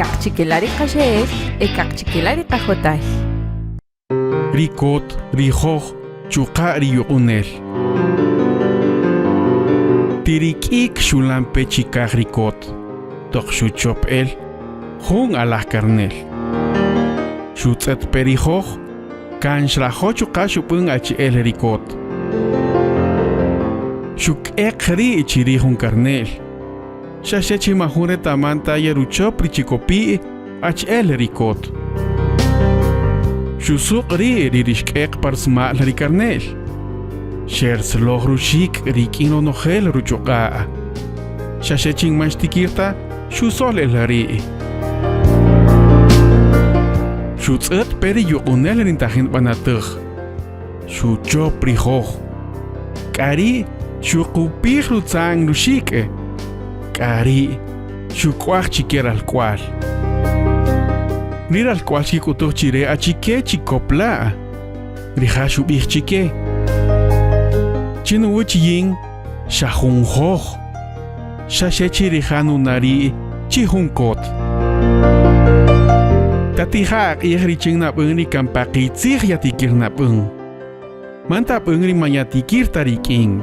kaqchikela' ri qaxe'el, e kaqchikela' ri qajotay. Ri kot, ri joj, chuqa' ri yuq'unel. Tirik'ik xulan pe chikaj ri kot, toq xuchop el jun alaj karnel. Xutz'et pe ri joj, kan xrajo' chuqa' xub'än achi'el ri kot. Xuk'eq ri' chirij jun karne'l, xa xe chi majun retaman ta yeruchöp ri chikopi' achi'el ri kot. Xusuq' ri' ri rixk'eq pa rsma'l ri karne'l. Xersloj ruxik' rik'in ronojel ruchuq'a'. Xa xe chin man xtikir ta xusol el ri'. Xutz'ët pe ri yuq'unel ri ntajin nb'anatäj. Xuchöp ri joj. K'a ri' xuqupij rutza'n ruxik'. K'a ri' xuk'waj chike ralk'wal. Ri ralk'wal xkik'utuj chi re achike chikop la'. Rija' xub'ij chike, Chi nuwäch yin xa jun joj. Xa xe chi rija' nuna' ri' chi jun kot. Tatija' aq'ij richin nab'än ri kan pa qitzij yatikir nab'än. Man tab'än ri man yatikir ta rik'in.